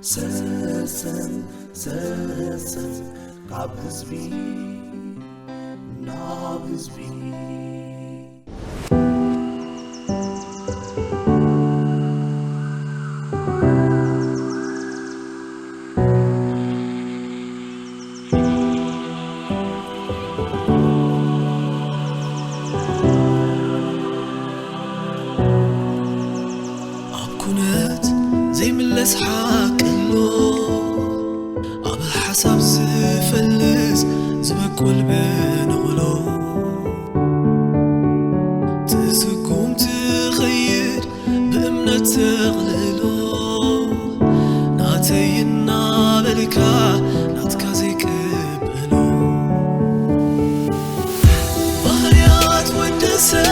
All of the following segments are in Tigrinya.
ሰሰን ሰሰን ካብ ህዝቢ ናብ ህዝቢ። ኣብ ኩነት ዘይምለስ ሓቂ ኣሎ፣ ኣብ ሓሳብ ዝፈልስ ዝበቁል ብንቕሎ። ትስጉም ትኸይድ ብእምነት ተቕልሎ፣ ናተይ እናበልካ ናትካ ዘይቅበሎ። ባህርያት ወዲ ሰብ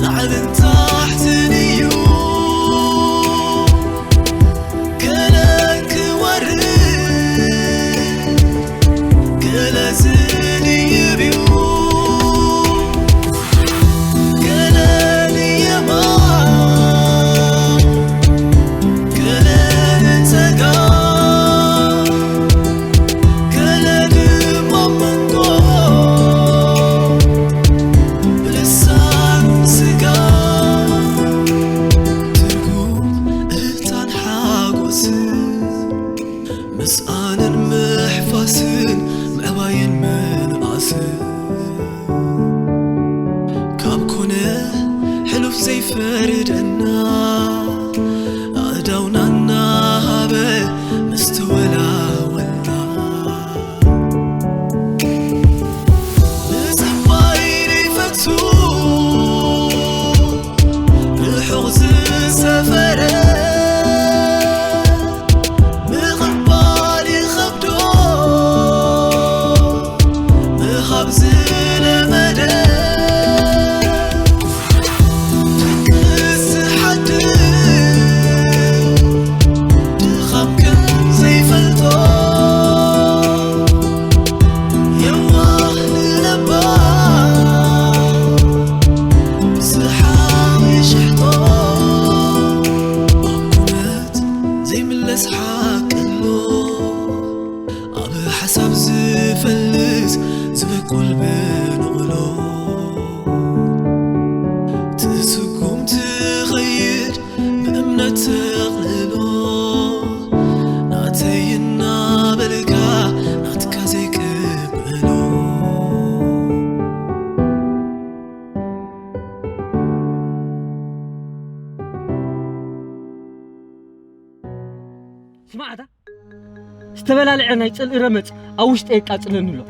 ላዕልን ታሕትን እዩ። ገለ ክወርድ፣ ገለ ዝድይብ እዩ። ገለ ንየማን፣ ገለ ንጸጋም፣ ገለ ድማ መንጎ ብልሳን ስጋ። ትርጉም እህታን ሓጎስን፣ ምስኣንን ምሕፋስን፣ ምዕባይን ምንኣስን፣ ካብ ኮነ ሕሉፍ ዘይፈርደና፣ ኣእዳውና እናሃበ ምስ ተወላወልና። ምጽባይ ዘይፈቱ ርሑቕ ዝሰፈረ፣ ምቕባል ይኸብዶ ምሃብ ዝለመደ። ድግስ ዝሓድር ድኻም ከም ዘይፈልጦ፣ የዋህ ንለባም ብስሓቕ ይሽሕጦ። ኣብ ኩነት ዘይምለስ ሓቂ ኣሎ፣ ኣብ ሓሳብ ዝፈልስ ዝበቁል ብንቕሎ። ትስጉም ትኸይድ ብእምነት ተቕልሎ፣ ናተይ እናበልካ ናትካ ዘይቅበሎ። ስማዕታ፣ ዝተበላልዐ ናይ ጽልኢ ረመጽ ኣብ ውሽጠይ የቃጽለኒ ኣሎ።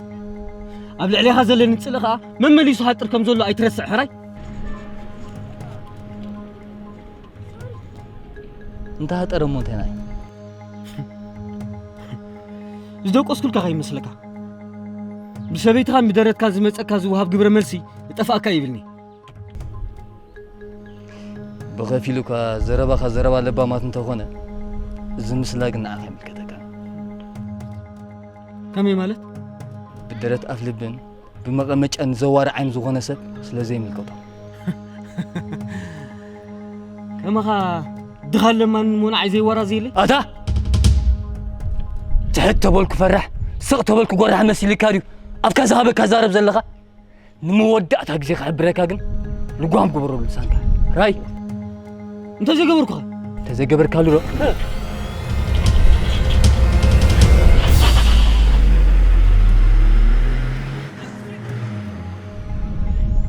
ኣብ ልዕሌኻ ዘለኒ ጽልኢ ኸኣ መመሊሱ ሃጥር ከም ዘሎ ኣይትረስዕ ሕራይ። እንተ ሃጠረ እሞ እንታይ ናይ? ዝደቆስኩልካ ከይመስለካ። ብሰበይትኻን ብደረትካን ዝመጸካ ዝወሃብ ግብረ መልሲ ዝጠፍኣካ ይብልኒ። ብኸፊሉ እኳ ዘረባኻ ዘረባ ለባማት እንተኾነ፣ እዚ ምስላ ግን ንዓኻ ይምልከተካ። ከመይ ማለት? ብደረት ኣፍ ልብን ብመቐመጫን ዘዋሪ ዓይኒ ዝኾነ ሰብ ስለ ዘይምልከቶ። ከማኻ ድኻ ለማን እሞ ንዓይ ዘይወራ ዘየለ? ኣታ! ትሕት ተበልኩ ፈራሕ፣ ስቕ ተበልኩ ጎራሕ መሲልካ ድዩ ኣብካ ዝሃበካ ዛረብ ዘለኻ? ንመወዳእታ ግዜ ክሕብረካ ግን ልጓም ግበረሉ ልሳንካ። ራይ! እንተዘይገበርኩኸ? እንተዘይገበርካሉ ዶ?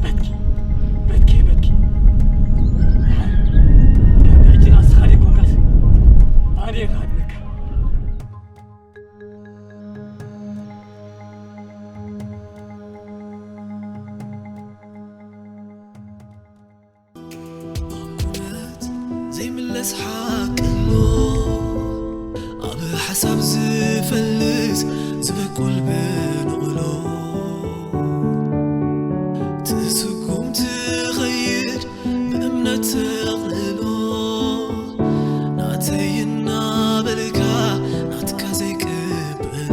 በትኪ፣ በትኪ፣ በትኪ። ሕጂ ንስኻ ዘይኮንካስ ኣነ እየ ክሃድነካ። ዘይምለስ ሓቂ ኣሎ፣ ኣብ ሓሳብ ዝፈልስ ዝበቁል ብንቕሎ። ትስጉም ትኸይድ ብእምነት ተቕልሎ፣ ናተይ እናበልካ ናትካ ዘይቅበሎ።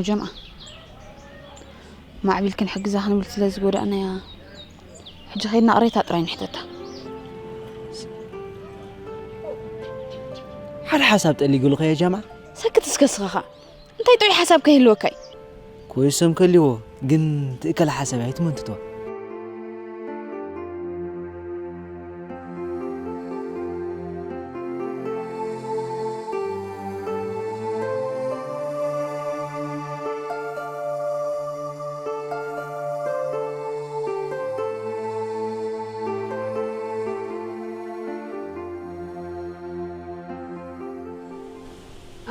ጀምዓ፣ ማዕቢል ክንሕግዛ ክንብል ስለ ዝጎዳእናያ፣ ሕጂ ኸይድና ቅሬታ ጥራይ ንሕተታ። ሓደ ሓሳብ ጠሊጉልኸ ያ ጀምዓ? ሰክት እስከ ስኸኻ። እንታይ ጥዑይ ሓሳብ ከይህልወካ እዩ? ኮይሶም ከልዎ ግን ትእከል ሓሳብ ኣይትመንትቶ።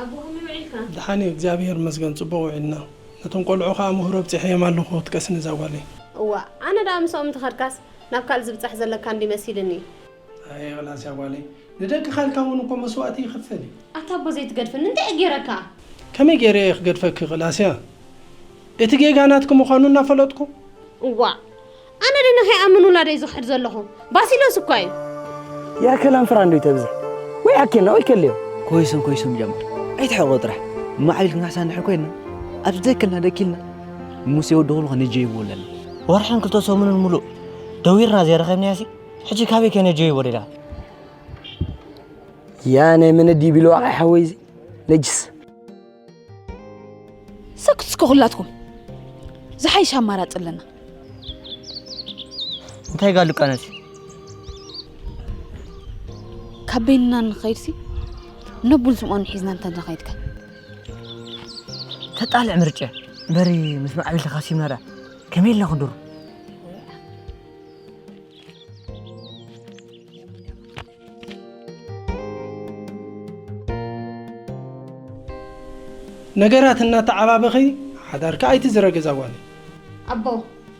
ኣቦ ከመይ ውዒልካ? ደሓን እየ እግዚኣብሔር ይመስገን ጽቡቕ ውዒልና። ነቶም ቆልዑ ከኣ ምህሮ ኣብጺሐዮም ኣለኹ ክትቀስኒ እዛ ጓለይ። እዋ ኣነ ደኣ ምስኦም እንተኸድካስ ናብ ካልእ ዝብጻሕ ዘለካ እንዲ መሲልኒ። ኣየ ቕላስያ ጓለይ ንደቅኻ ኢልካ እውን እኮ መስዋእቲ ይኽፈል እዩ። ኣታ ኣቦ ዘይትገድፈኒ እንታይ እየ ገይረካ? ከመይ ገይረ እየ ክገድፈኪ ቕላስያ? እቲ ጌጋ ናትኪ ምዃኑ እናፈለጥኩ። እዋእ ኣነ ድነ ከይኣምን ውላደይ ዝኽሕድ ዘለኹ ባሲሎስ እኳ እዩ። ያ ከላም ፍራ እንዶ ይተብዝሕ ወይ ኣኬልና ወይ ከልዮ። ኮይሶም ኮይሶም ጀማል ኣይትሕቆ ጥራሕ ማዕቢል ክንካሕሳ እንድሕር ኮይንና ኣብዚ ደክልና ደኪልና ሙሴ ወዲ ኩሉ ከነጀይብዎ ኣለና። ወርሕን ክልተ ሰሙንን ሙሉእ ደዊርና ዘይረኸብናያሲ ሕጂ ካበይ ከነጀይቦ ሌላ። ያ ናይ መነዲ ቢሉ ኣቕሓ ሓወይዚ ነጅስ። ሰክት እስከ ኩላትኩም ዝሓይሽ ኣማራፂ ኣለና። እንታይ ጋል ሉቃነሲ? ካብ በይንና ንኸይድሲ ነቡን ስምዖን ሒዝና እንተ ንኸይድከ? ተጣልዕ ምርጫ እምበሪ ምስ ማዕቢል ተኻሲብና ደኣ ከመይ ኢልና ክንድሩ? ነገራት እናተዓባበኺ ሓዳርኪ ኣይትዝረጊ እዛ ጓለይ። ኣቦ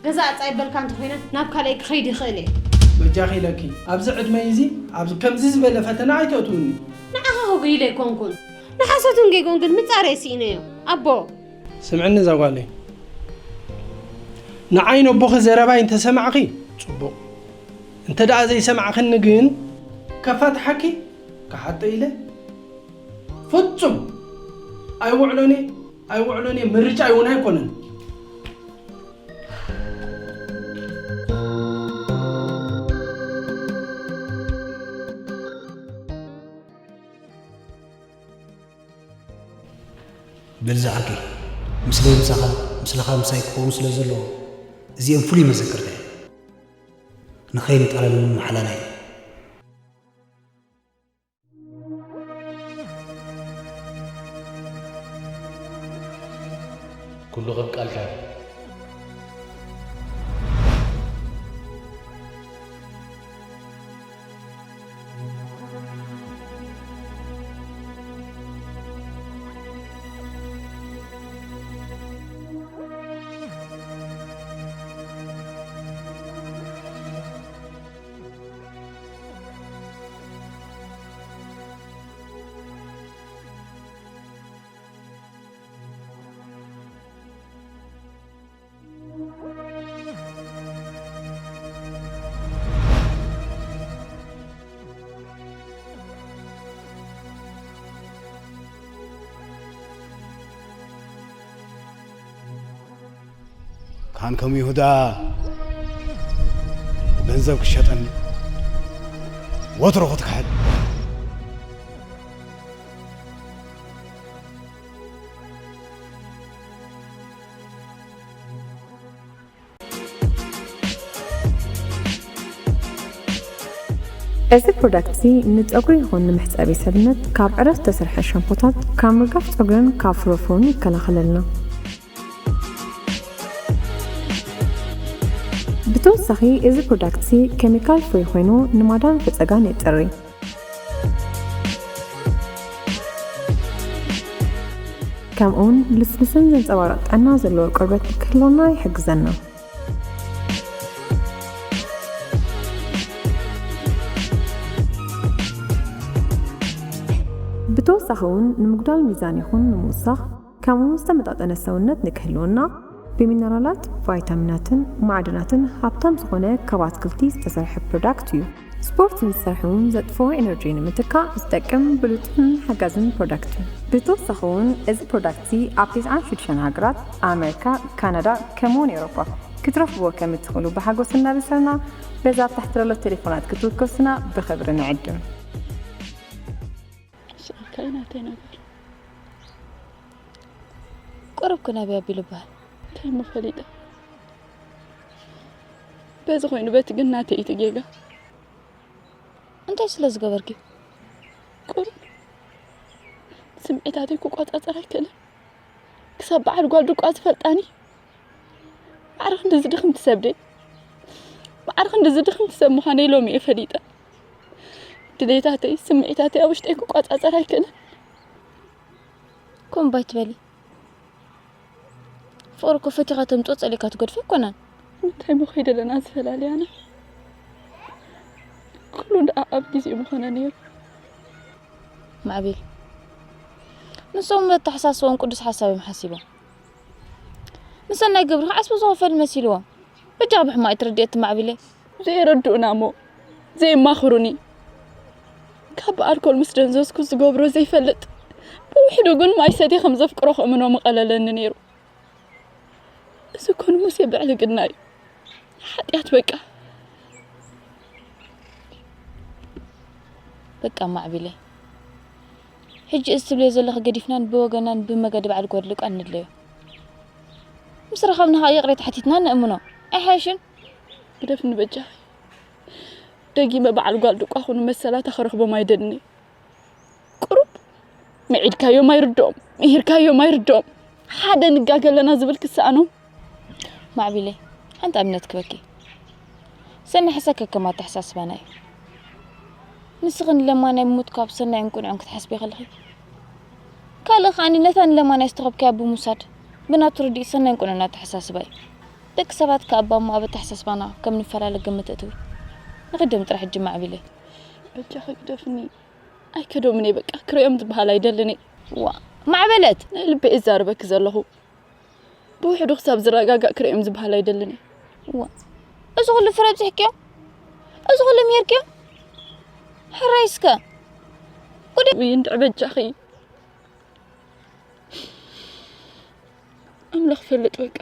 ገዛ ኣጻይ በልካ እንተኾይነ ናብ ካልኣይ ክኸይድ ይኽእል እየ። በጃኺ ኢለኪ ኣብዚ ዕድመይ እዚ ኣብዚ ከምዚ ዝበለ ፈተና ኣይተእትውኒ። ንዓኻ ክጉይለ ኣይኮንኩን ንሓሶትን ጌግኡን ግን ምጻረይ ስኢነዮ ኣቦ። ስምዕኒ እዛ ጓለይ ንዓይ ነቦኺ ዘረባይ እንተሰማዕኺ ጽቡቕ እንተ ደኣ ዘይሰማዕኽኒ ግን ከፋትሓኪ ክሓቶ ኢለ ፍጹም ኣይውዕሎን እየ ኣይውዕሎን እየ ምርጫይ እውን ኣይኮነን። በል ዝዓርከይ፣ ምስለይ ምሳኻ፣ ምስልኻ ምሳይ ክኸውን ስለ ዘለዎ፣ እዚኦም ፍሉይ መዘክርታ እዮም። ንኸይንጠላለሎም መሓላና እዩ። ኩሉ ከም ቃልካ ካን ከም ይሁዳ ብገንዘብ ክሸጠኒ ወትሩ ክትክሕድ። እዚ ፕሮዳክት እዚ ንጸጉሪ ይኹን ንመሕጸቢ ሰብነት ካብ ዕረ ዝተሰርሐ ሻምፖታት ካብ ምርጋፍ ጸጉርን ካብ ፍሮፎን ይከላኸለልና። ብተወሳኺ እዚ ፕሮዳክት እዚ ኬሚካል ፍሪ ኮይኑ ንማዳን ፈጸጋን የጽሪ። ከምኡውን ልስሉስን ዘንጸባርቕ ጥዕና ዘለዎ ቆርበት ንክህልወና ይሕግዘና። ብተወሳኺ እውን ንምጉዳል ሚዛን ይኹን ንምውሳኽ ከምኡ ዝተመጣጠነ ሰውነት ንክህልወና ብሚነራላት፣ ቫይታሚናትን ማዕድናትን ሃብታም ዝኾነ ካብ ኣትክልቲ ዝተሰርሐ ፕሮዳክት እዩ። ስፖርት ንዝሰርሑ እውን ዘጥፍኦ ኤነርጂ ንምትካእ ዝጠቅም ብሉጽን ሓጋዝን ፕሮዳክት እዩ። ብተወሳኺ እውን እዚ ፕሮዳክት እዚ ኣብ ተስዓን ሽዱሽተን ሃገራት ኣመሪካ፣ ካናዳ ከምኡውን ኤውሮጳ ክትረኽብዎ ከም እትኽእሉ ብሓጎስ እናበሰርና በዛ ኣብ ታሕቲ ዘሎ ቴሌፎናት ክትውከሱና ብኽብሪ ንዕድም። ስቕልካ እዩ ናተይ ነገር። ቁሩብ ክናብያ ቢሉ በሃል። እንታይ እሞ ፈሊጠ? በዚ ኮይኑ በቲ ግን ናተይ እዩ እቲ ጌጋ። እንታይ ስለ ዝገበርኪ? ቁሩብ ስምዒታተይ ክቆጻጸር ኣይክእልን። ክሳብ በዓል ጓል ድቋ ዝፈልጣኒ ማዕረ ክንድዚ ድኽምቲ ሰብ ደይ ማዕረ ክንድዚ ድኽምቲ ሰብ ምዃነይ ሎሚ እየ ፈሊጠ። ድሌታተይ ስምዒታተይ ኣብ ውሽጠይ ክቆጻጸር ኣይክእልን። ከምኡ ባይትበሊ። ፍቕሪ እኮ ፈቲኻ ተምፅኦ ፀሊእካ ትገድፎ ኣይኮነን። እንታይ እሞ ከይደለና ዝፈላልያና? ኩሉ ደኣ ኣብ ግዜኡ ምኾነ ነይሩ። ማዕቢል፣ ንሶም በተሓሳስቦም ቅዱስ ሓሳብ እዮም ሓሲቦም። ንሰናይ ግብሪ ዓስቢ ዝኸፈል መሲልዎም። በጃ ብሕማቕ ኣይትረድእዮ እቲ ማዕቢለይ። ዘይረድኡና እሞ ዘየማኽሩኒ፣ ካብ ብኣልኮል ምስ ደንዘዝኩ ዝገብሮ ዘይፈልጥ፣ ብውሕዱ ግን ማይ ሰትየ ከም ዘፍቅሮ ክእምኖ ምቐለለኒ ነይሩ። እዚ እኮ ንሙሴ ብዕልግና እዩ። ሓጢኣት በቃ። በቃ ማዕቢለይ፣ ሕጂ እዚ ትብልዮ ዘለኺ ገዲፍናን ብወገናን ብመገዲ በዓል ጓል ሉቃን ንድለዮ። ምስ ረኸብና ኸኣ ይቕሬታ ሓቲትና ነእምኖ ኣይሓይሽን? ግደፍኒ በጃኺ። ደጊመ በዓል ጓል ድቋ ኹኑ መሰላታ ክረኽቦም ኣይደልን እየ። ቁሩብ ምዒድካዮም ኣይርድኦም፣ ምሂርካዮም ኣይርድኦም። ሓደ ንጋገ ኣለና ዝብል ክሰኣኖም። ማዕቢለይ፣ ሓንቲ ኣብነት ክበኪ። ሰናይ ሕሰከ ከም ኣተሓሳስባና እዩ። ንስኺ ንለማናይ ምሙት ካብ ሰናይን ቅኑዕን ክትሓስቢ ከለኺ፣ ካልእ ከኣ ነታ ንለማናይ ዝተኸብካያ ብምውሳድ ብናቱ ርድኢት ሰናይን ቅኑዕን ኣተሓሳስባ እዩ። ደቂ ሰባት ከኣ እባ እሞ ኣብ ኣተሓሳስባና ከም ንፈላለ ግምት እትዊ። ንኽደም ጥራሕ ሕጂ ማዕቢለይ። በጃኺ ግደፍኒ። ኣይከዶምን እየ በቃ። ክርእዮም ዝበሃል ኣይደልን እየ። ዋ፣ ማዕበለት! ናይ ልበይ እዛረበኪ ዘለኹ። ብውሕዱ ክሳብ ዝረጋጋእ ክርእዮም ዝበሃል ኣይደልን እየ። ዋ፣ እዚ ኩሉ ፍረ ኣብጺሕክዮ? እዚ ኩሉ ምሂርክዮ? ሕራይ እስከ። ጉድ! ውይ እንድዒ በጃኺ። ኣምላኽ ፈልጥ በቃ።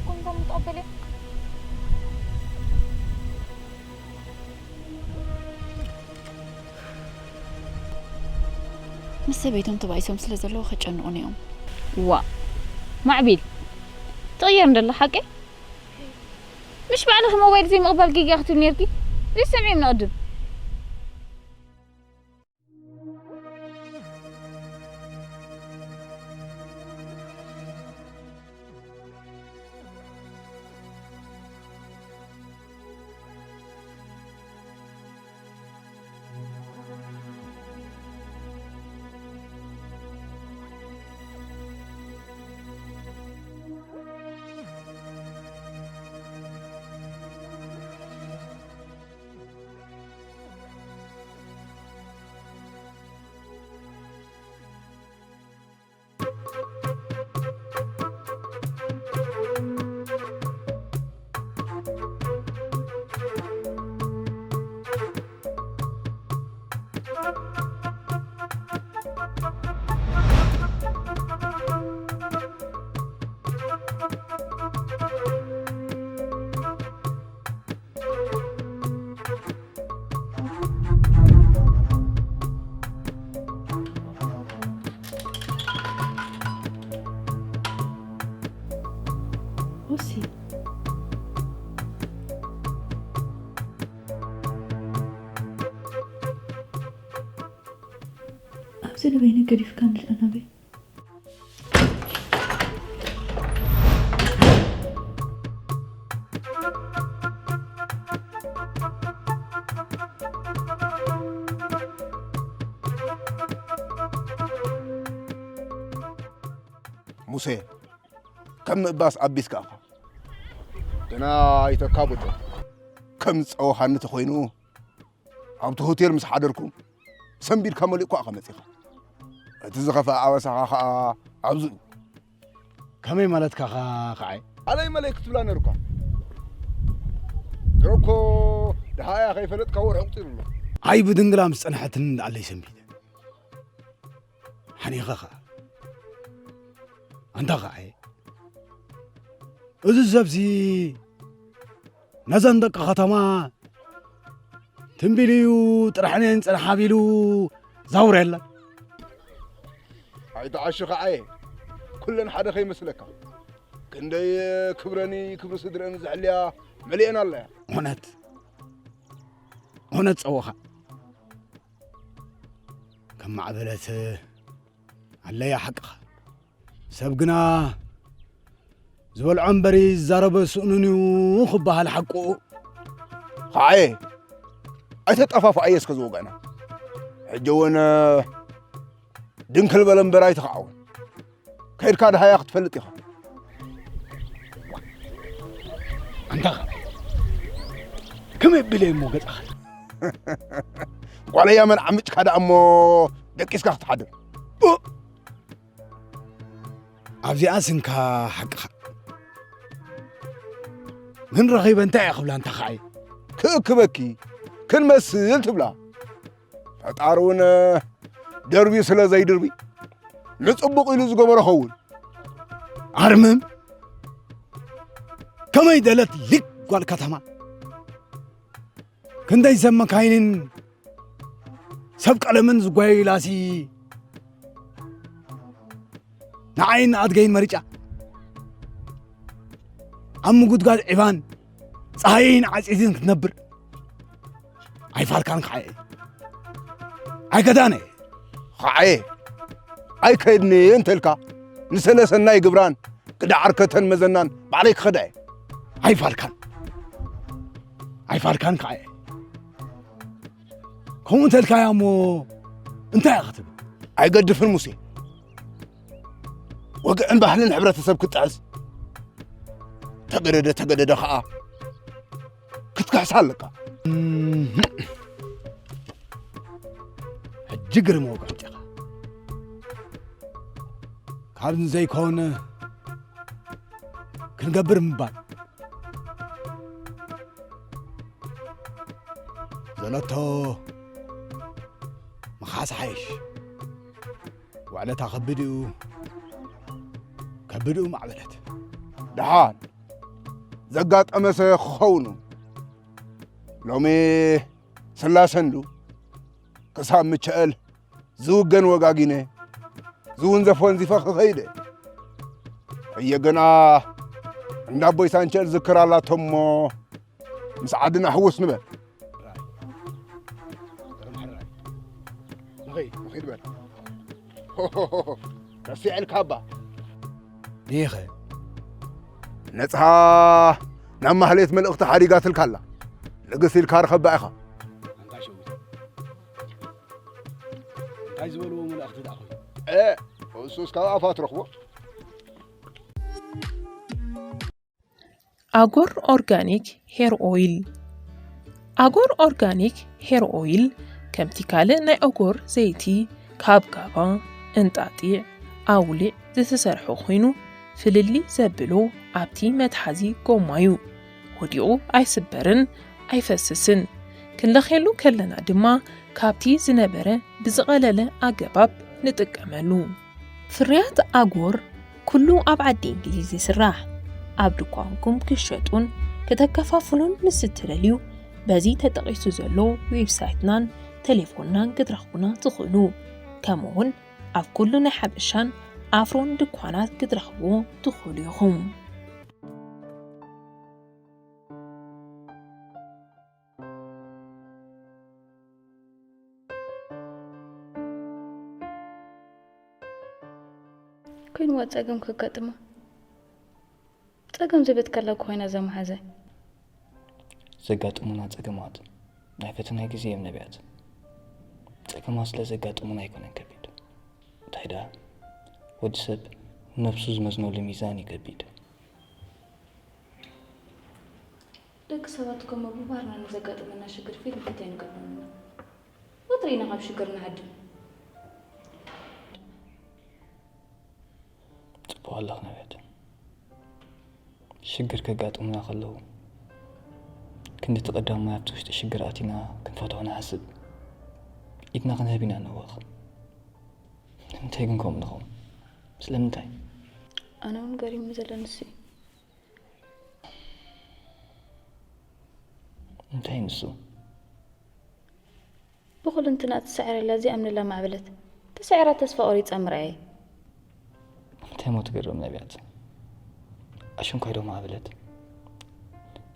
ኮንዶም ተቐበለ። ምስ ሰበይቶም ተባኢሶም ስለ ዘለዉ ከጨንቑኒ እዮም። ዋ፣ ማዕቢል፣ ትቕየር እንደሎ ሓቂ? ምሽ ባዕልኺ ሞባይል ዘይምቕባል ጌጋ ክትብል ነርኪ? ዘይሰምዒ ምን ቅድም? ኦሲ፣ ኣብዚ ንበይነ ገዲፍካ ንልኣ ናበይ? ሙሴ፣ ከም ምእባስ ኣቢስካ ኢኻ። ግና ኣይተካብዶ። ከም ዝጸወኻኒ ተኾይኑ፣ ኣብቲ ሆቴል ምስ ሓደርኩ፣ ሰንቢድካ መሊእኳ ኢኻ መጺኻ። እቲ ዝኸፍኣ ኣበሳኻ ኸኣ ኣብዚ እዩ። ከመይ ማለትካ ኸ-፣ ኸዓይ? ኣለይ መለይ ክትብላ ነርኳ። ድሮ እኮ ደሃያ ከይፈለጥካ ወርሒ ቁጺሩ ኣሎ። ኣይ ብድንግላ ምስ ጸንሐትኒ ኣለይ ሰንቢደ። ሓኒኸ ኸኣ። ኣንታ ኸዓይ። እዚ ሰብሲ ነዘን ደቂ ከተማ ትንቢልዩ ጥራሕን እየን ጽንሓ ቢሉ ዛውረለን። ኣይትዓሹ ኸዓየ፣ ኩለን ሓደ ከይመስለካ። ክንደይ ክብረኒ ክብሪ ስድረን ዝሕልያ መሊአን ኣለያ። እውነት፣ እውነት ጸወኻ። ከም ማዕበለት ኣለያ ሓቅኻ። ሰብ ግና ዝበልዖ እምበሪ ዝዛረበ ስእኑን እዩ ክበሃል ሓቁ። ኸዓየ፣ ኣይተጠፋፍኣየ እስከ ዝወግአና። ሕጂ እውን ድንክል በለ እምበር ኣይትኸዓውን። ከይድካ ደሃያ ክትፈልጥ ኢኻ። ኣንታ ኸ ከመይ ኣቢለ እሞ ገጻኻ? ጓለያ መን ዓምጭካ ደኣ እሞ ደቂስካ ክትሓድር። ኡ! ኣብዚኣ ስንካ ሓቅኻ። ግን ረኺበ እንታይ እየ ክብላ እንተ ኸዓይ? ክእክበኪ ክንመስል ትብላ። ፈጣሪ እውን ደርቢ ስለ ዘይድርቢ ንጽቡቕ ኢሉ ዝገበሮ ኸውን። ኣርምም ከመይ ደለት ሊግ ጓል ከተማ። ክንደይ ሰብ መካይንን ሰብ ቀለምን ዝጓየዩላሲ ንዓይን ንኣድገይን መሪጫ ኣብ ምጉድጓድ ዒባን ጸሃየይን ዓጺድን ክትነብር ኣይፋልካን ከዓየ። ኣይገዳነ። ኸዓየ፣ ኣይከድኒ እንተልካ፣ ንሰለ ሰናይ ግብራን ቅዲ ዓርከተን መዘናን ባዕለይ ክኸዳ እየ። ኣይፋልካን። ኣይፋልካን ከዓየ። ከምኡ እንተልካያ እሞ እንታይ እያ ክትብል? ኣይገድፍን ሙሴ። ወግዕን ባህልን ሕብረተሰብ ክትጥሕስ፣ ተገደደ ተገደደ ኸኣ ክትክሕሳ ኣለካ። እምህ። ሕጂ ግርም ወግዒ ኣምጺኻ። ካብ ዘይኮን ክንገብር ምባል። ዘለቶ ምኻስ ሓይሽ። ዋዕለታ ከቢድ እዩ፣ ከቢድ እዩ ማዕበለት። ደሓን፣ ዘጋጠመሰ ክኸውን። ሎሚ ስላሰንዱ ክሳብ ምቸእል ዝውገን ወጋጊነ ዝውንዘፍ ወንዚፈ ክኸይደ። እየ ገና እንዳ ኣቦይ ሳንቸል ዝክር ኣላቶሞ ምስ ዓድና ሕውስ ንበል። ንኸይድ ንኸይድ በል። ረሲዕልካ እባ። ዲኸ? ነጽሃ ናብ ማህሌት መልእኽቲ ሓዲጋትልካ ኣላ። ልግስ ኢልካ ርኸባ ኢኻ። ኣንታ ሸዊት፣ እንታይ ዝበልዎ መልእኽቲ ደኣ ኮይኑ? እ፣ እሱስ ካብ ኣፋ ትረኽቦ። ኣጎር ኦርጋኒክ ሄር ኦይል። ኣጎር ኦርጋኒክ ሄር ኦይል ከምቲ ካልእ ናይ ኣጎር ዘይቲ ካብ ጋባ፣ እንጣጢዕ፣ ኣውሊዕ ዝተሰርሐ ኮይኑ፣ ፍልልይ ዘብሎ ኣብቲ መትሓዚ ጎማ እዩ። ወዲቑ ኣይስበርን ኣይፈስስን። ክንለኽየሉ ከለና ድማ ካብቲ ዝነበረ ብዝቐለለ ኣገባብ ንጥቀመሉ። ፍርያት ኣጎር ኩሉ ኣብ ዓዲ እንግሊዝ ይስራሕ። ኣብ ድኳንኩም ክሸጡን ከተከፋፍሉን ምስ እትደልዩ፣ በዚ ተጠቒሱ ዘሎ ዌብሳይትናን ቴሌፎንናን ክትረኽቡና ትኽእሉ። ከምኡውን ኣብ ኩሉ ናይ ሓበሻን ኣፍሮን ድኳናት ክትረኽብዎ ትኽእሉ ኢኹም። ኮይንዋ ጸገም ከጋጥማ። ጸገም ዘበትካላ እኮ ኮይና እዛ መሓዛይ። ዘጋጥሙና ጸገማት ናይ ፈተናይ ግዜ እዮም ነቢያት። ጸገማት ስለ ዘጋጥሙና ኣይኮነን ከቢድ። እንታይ ደኣ፣ ወዲ ሰብ ነብሱ ዝመዝነሉ ሚዛን እዩ ከቢድ። ደቂ ሰባት እኮ እሞ ብባህርና ንዘጋጥመና ሽግር ፊት ንፊት ኣይንገጥሞን ኢና። ወትሩ ኢና ካብ ሽግር ንሃድም። ጽቡቕ ኣለኽ ነብያት። ሽግር ከጋጥሙና ከለዉ፣ ክንድቲ ቀዳማይ ኣብቲ ውሽጢ ሽግር ኣቲና ክንፈትሖ ንሓስብ። ኢድና ክንህብ ኢና ንህወኽ። ንምንታይ ግን ከምኡ ንኸውን? ስለምንታይ? ኣነ እውን ገሪሙኒ ዘሎ ንሱ እዩ። እንታይ ንሱ? ብኹልንትና እትስዕረላ ዘይኣምነላ ማዕበለት፣ ተሳዒራ ተስፋ ቆሪጻ ምርኣየይ። እንታይ እሞ ትገርም ነቢያት? ኣሽንኳይ ዶ ማዕበለት?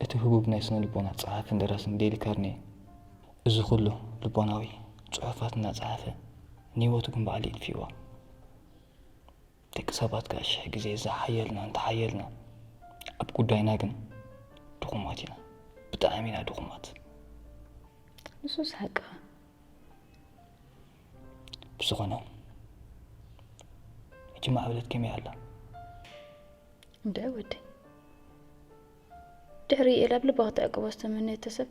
እቲ ህቡብ ናይ ስነ ልቦና ጸሓፍን ደራስን ዴሊ ካርኔ፣ እዚ ኩሉ ልቦናዊ ጽሑፋት እናጸሓፈ፣ ንህይወቱ ግን ባዕሉ የጥፊእዋ። ደቂ ሰባት ከኣ ሽሕ ግዜ ዝሓየልና እንተሓየልና፣ ኣብ ጉዳይና ግን ድኹማት ኢና። ብጣዕሚ ኢና ድኹማት። ንሱስ ሓቅኻ። ብዝኾነ፣ ሕጂ ማዕበለት ከመይ ኣላ? እንድዒ ወደይ። ድሕሪ ኢላ ኣብ ልባ ክትዕቅቦ ዝተመነየቶ ሰብ፣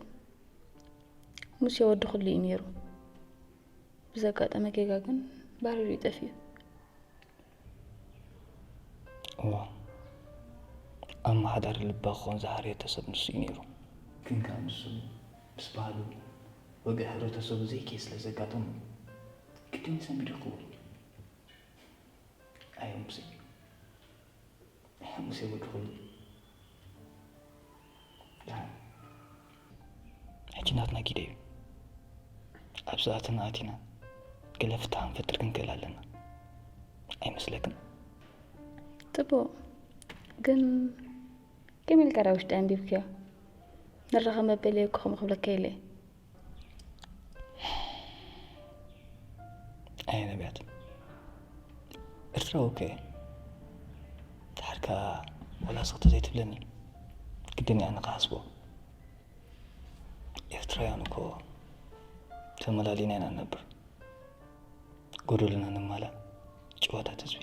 ሙሴ ወዲ ኩሉ እዩ ነይሩ። ብዘጋጠመ ጌጋ ግን ባሪሩ እዩ ጠፊኡ። እዋ፣ ኣመሓዳሪ ልባ ክኾን ዝሃረየቶ ሰብ ንሱ እዩ ነይሩ። ግን ከኣ ንሱ ምስ ባህሉ፣ ወግዒ ሕብረተሰቡ ዘይከይድ ስለ ዘጋጠሞ፣ ግድን እዩ ሰንቢዱ ክኸውን። ኣየ ሙሴ፣ ኣየ ሙሴ ወዲ ኩሉ። ደሓን። ሕጂ ናትና ጊደ እዩ። ኣብዚ ኣተና ኣቲና ገለ ፍታሕ ክንፈጥር ክንክእል ኣለና። ኣይመስለክን? ጽቡቕ። ግን ከመይ ኢልካ ዳኣ ውሽጢ ኣንቢብክዮ? ንራኸብ መበሊ እኮ ከምኡ ክብለካ ኢለ እየ። ኣየ ነቢያት፣ ኤርትራዊ እኮ እየ። ድሓር ከኣ ዋላ ስኽቲ ዘይትብለኒ ግድን እየ ኣነ ክሓስቦ። ኤርትራውያን እኮ ተመላሊና ኢና ንነብር። ጎደሎና ነማልእ ጭዋታት ህዝቢ።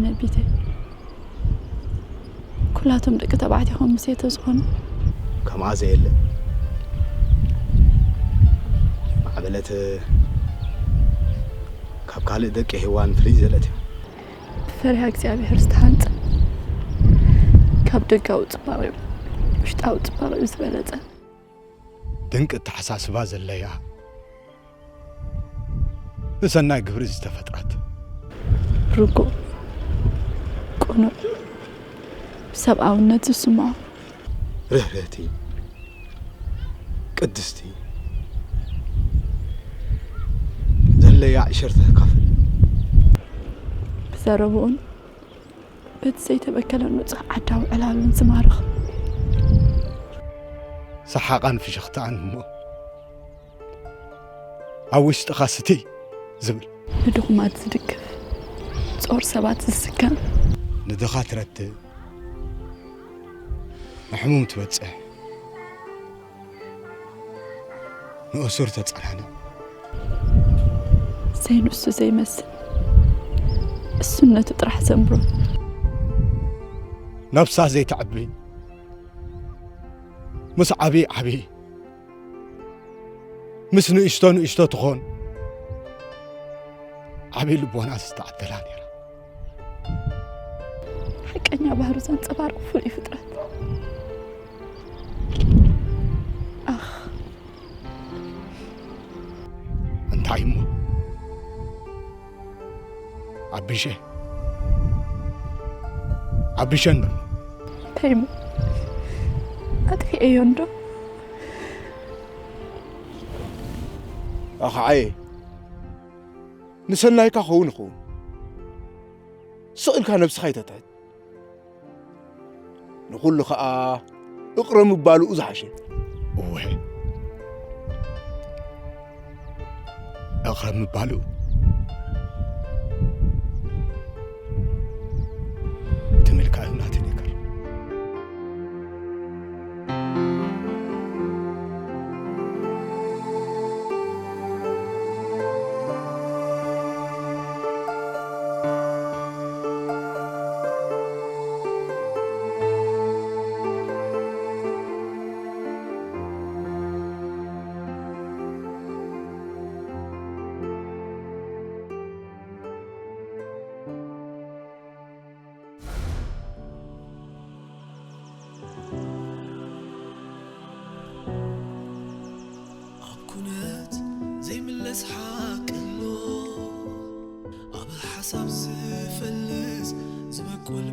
ነቢተይ፣ ኩላቶም ደቂ ተባዕትዮ ከም ምሴተ ዝኾኑ። ከምኣ ዘየለ ማዕበለት ካብ ካልእ ደቂ ሄዋን ፍልይ ዘለት እያ። ብፈሪሃ እግዚኣብሔር ዝተሃንጸ፣ ካብ ደጋዊ ጽባቐኡ ውሽጣዊ ጽባቐኡ ዝበለጸ። ድንቂ ኣተሓሳስባ ዘለያ፣ ንሰናይ ግብሪ ዝተፈጥረት። ርጉእ፣ ቅኑዕ፣ ብሰብኣውነት ዝስምዖ። ርህርህቲ፣ ቅድስቲ፣ ዘለያ ዕሸር ተካፍል። ብዘረብኡን በቲ ዘይተበከለ ንጹሕ ዓዳዊ ዕላሉን ዝማርኽ። ሰሓቓን ፍሽኽታኣን እሞ ኣብ ውሽጥኻ ስትይ ዝብል። ንድኹማት ዝድግፍ፣ ጾር ሰባት ዝስከም። ንድኻ ትረድእ፣ ንሕሙም ትበጽሕ፣ ንእሱር ተጸናንዕ። ዘይንሱ ዘይመስል፣ እሱነቱ ጥራሕ ዘንብሮ። ነብሳ ዘይተዕቢ፣ ምስ ዓቢ ዓቢ፣ ምስ ንእሽቶ ንእሽቶ ትኾን፣ ዓቢ ልቦና ዝተዓደላ ነይራ። ሓቀኛ ባህሩ ዘንጸባርቕ ፍሉይ ፍጥረት። ኣኽ። እንታይ እሞ? ኣቢሸ፣ ኣቢሸ እንዶ። እንታይ እሞ? ኣጥፊኤዮ እንዶ? ኣኸዓየ፣ ንሰናይካ ኸውን ይኸውን። ስቕ ኢልካ ነብስኻ ይተትሕት። ንኹሉ ኸኣ እቕረ ምባልኡ ዝሓሸ። እወ፣ እቕረ ምባልኡ። ትምልካ እዩ ናተይ ነገር። ኣብ ኩነት ዘይምለስ ሓቂ ኣሎ፣ ኣብ ሓሳብ ዝፈልስ ዝበቁል